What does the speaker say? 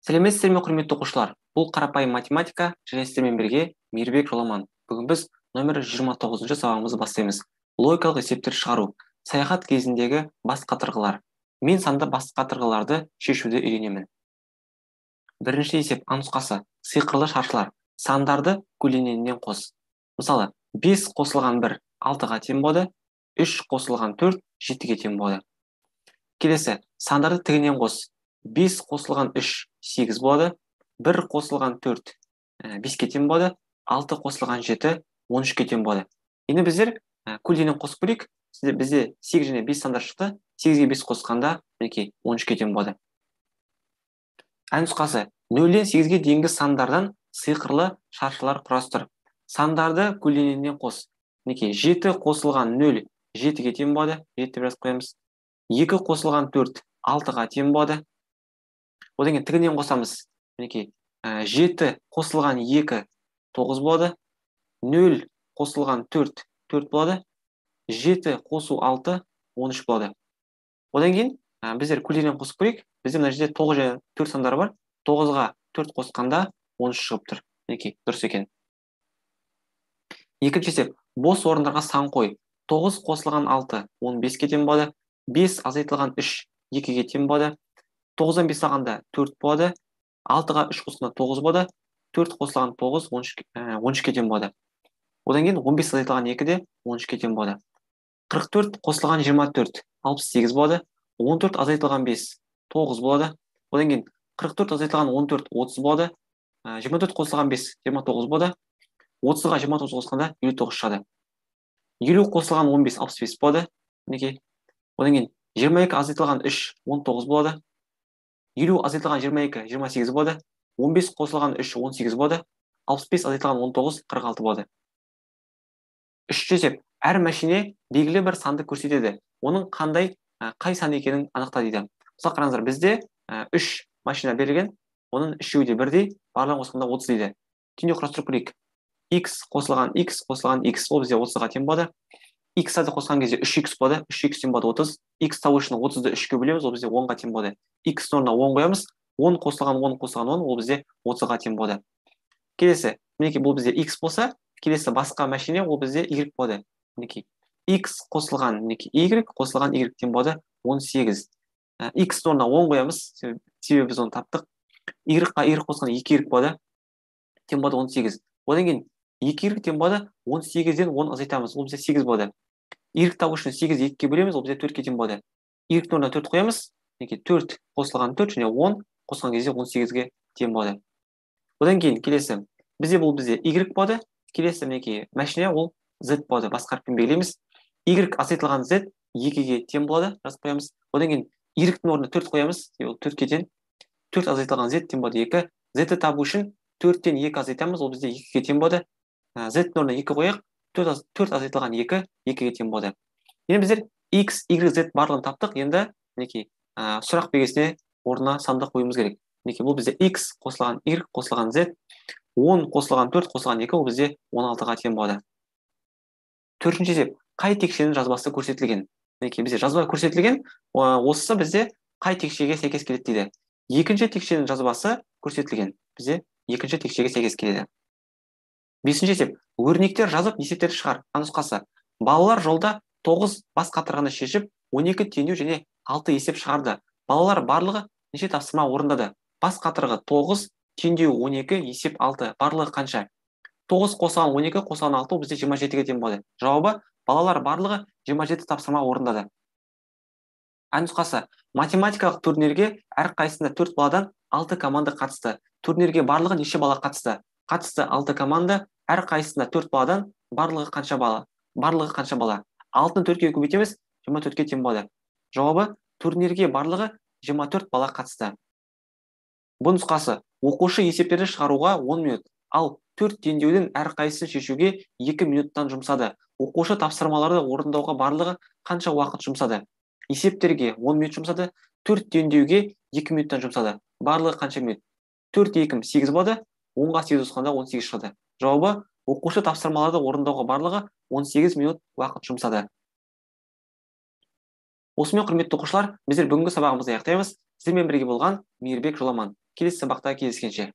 Сәлеметсіздер ме, құрметті оқушылар? Бұл қарапайым математика және сіздермен бірге Мейірбек Жоламан. Бүгін біз нөмір 29-шы сабағымызды бастаймыз. Логикалық есептер шығару. Саяхат кезіндегі бас қатырғылар. Мен санды бас қатырғыларды шешуді үйренемін. Бірінші есеп А нұсқасы. Сиқырлы шаршылар. Сандарды көлденеңінен қос. Мысалы, 5 қосылған 1 6-ға тең болады, 3 қосылған 4 7-ге тең болады. Келесі, сандарды тігінен қос. 5 қосылған 3 8 болады, 1 қосылған 4 5-ке тең болады, 6 қосылған 7 13-ке тең болады. Енді біздер көлденең қосып көрейік. Бізде 8 және 5 сандар шықты. 8-ге 5 қосқанда мінекей 13-ке тең болады. Ә нұсқасы 0-ден 8-ге дейінгі сандардан сиқырлы шаршылар құрастыр. Сандарды көлденеңінен қос. Мінекей 7 қосылған 0 7-ге тең болады, 7 деп жазып қоямыз. 2 қосылған 4 6-ға тең болады. Одан кейін тігінен қосамыз. Мінекей 7 қосылған 2 9 болады. 0 қосылған 4 4 болады. 7 қосу 6 13 болады. Одан кейін біздер көлденең қосып көрейік. Бізде мына жерде 9 және 4 сандары бар. 9-ға 4 қосқанда 13 шығып тұр. Мінекей дұрыс екен. Екінші есеп. Бос орындарға сан қой. 9 қосылған 6 15-ке тең болады. 5 азайтылған 3 2-ге тең болады. 9-дан 5 алғанда 4 болады. 6-ға 3 қосқанда 9 болады. 4 қосылған 9 13-ке тең болады. Одан кейін 15 азайтылған 2 де 13-ке тең болады. 44 қосылған 24 68 болады. 14 азайтылған 5 9 болады. Одан кейін 44 азайтылған 14 30 болады. 24 қосылған 5 29 болады. 30-ға 29 қосқанда 59 шығады. 50 қосылған 15 65 болады. Мінекей. Одан кейін 22 азайтылған 3 19 болады. 50 азайтылған 22 28 болады. 15 қосылған 3 18 болады. 65 азайтылған 19 46 болады. Үшінші есеп. Әр мәшине белгілі бір санды көрсетеді. Оның қандай, қай сан екенін анықта дейді. Мысалы қараңыздар, бізде 3 машина берілген, оның үшеуі де бірдей, барлығын қосқанда 30 дейді. Теңдеу құрастырып көрейік. X қосылған X қосылған X, ол бізде 30-ға тең болады. X-ті қосқан кезде 3x болады, 3x тең болады 30. X табу үшін 30-ды 3-ке бөлеміз, ол бізде 10-ға тең болады. X орнына 10 қоямыз, 10 қосылған 10 қосылған 10, ол бізде 30-ға тең болады. Келесі, мінекей бұл бізде X болса, келесі басқа мәшине ол бізде Y болады. Мінекей X қосылған, мінекей Y қосылған Y тең болады 18. X орнына 10 қоямыз, себебі біз оны таптық. Y-қа Y қосқан 2Y болады, тең болады 18. Одан кейін 2Y тең болады 18-ден 10 азайтамыз, ол бізде 8 болады. Y табу үшін 8 2-ге бөлеміз, ол бізде 4-ке тең болады. Y орнына 4 қоямыз, мінекей 4 қосылған 4 және 10 қосқан кезде 18-ге тең болады. Одан кейін келесі, бізде бұл бізде Y болады, келесі мінекей мәшине ол Z болады, басқа әріппен белгілейміз. Y азайтылған Z 2-ге тең болады, жазып қоямыз. Одан кейін Y-тің орнына 4 қоямыз, ол 4-ке тең. 4 азайтылған Z тең болады 2. Z-ті табу үшін 4-тен 2 азайтамыз, ол бізде 2-ге тең болады. Z-тің орнына 2 қояйық, 4 азайтылған 2, 2-ге тең болады. Енді біздер X, Y, Z барлығын таптық. Енді мінекей сұрақ белгісіне орнына санды қоюымыз керек. Мінекей бұл бізде X қосылған Y қосылған Z, 10 қосылған 4 қосылған 2, ол бізде 16-ға тең болады. Төртінші есеп. Қай текшенің жазбасы көрсетілген? Мінекей бізде жазба көрсетілген, осысы бізде қай текшеге сәйкес келеді дейді. Екінші текшенің жазбасы көрсетілген. Бізде екінші текшеге сәйкес келеді. Бесінші есеп. Өрнектер жазып есептерді шығар. А нұсқасы. Балалар жолда 9 бас қатырғаны шешіп, 12 теңдеу және 6 есеп шығарды. Балалар барлығы неше тапсырма орындады? Бас қатырғы 9, теңдеу 12, есеп 6. Барлығы қанша? 9 қосылған 12 қосылған 6 бізде 27-ге тең болады. Жауабы балалар барлығы 27 тапсырма орындады. А нұсқасы. Математикалық турнирге әрқайсысында 4 баладан 6 команда қатысты. Турнирге барлығы неше бала қатысты? Қатысты 6 команда, әрқайсысында 4 баладан барлығы қанша бала? Барлығы қанша бала? 6-ны 4-ке көбейтеміз, 24-ке тең болады. Жауабы турнирге барлығы 24 бала қатысты. Бұл нұсқасы. Оқушы есептерді шығаруға 10 минут, ал 4 теңдеудің әрқайсысын шешуге 2 минуттан жұмсады. Оқушы тапсырмаларды орындауға барлығы қанша уақыт жұмсады? Есептерге 10 минут жұмсады, 4 теңдеуге 2 минуттан жұмсады. Барлығы қанша минут? 4 2 8 болады, 10-ға 8 қосқанда 18 шығады. Жауабы оқушы тапсырмаларды орындауға барлығы 18 минут уақыт жұмсады. Осымен, құрметті оқушылар, біздер бүгінгі сабағымызды аяқтаймыз. Сіздермен бірге болған Мейірбек Жоламан. Келесі сабақта кездескенше.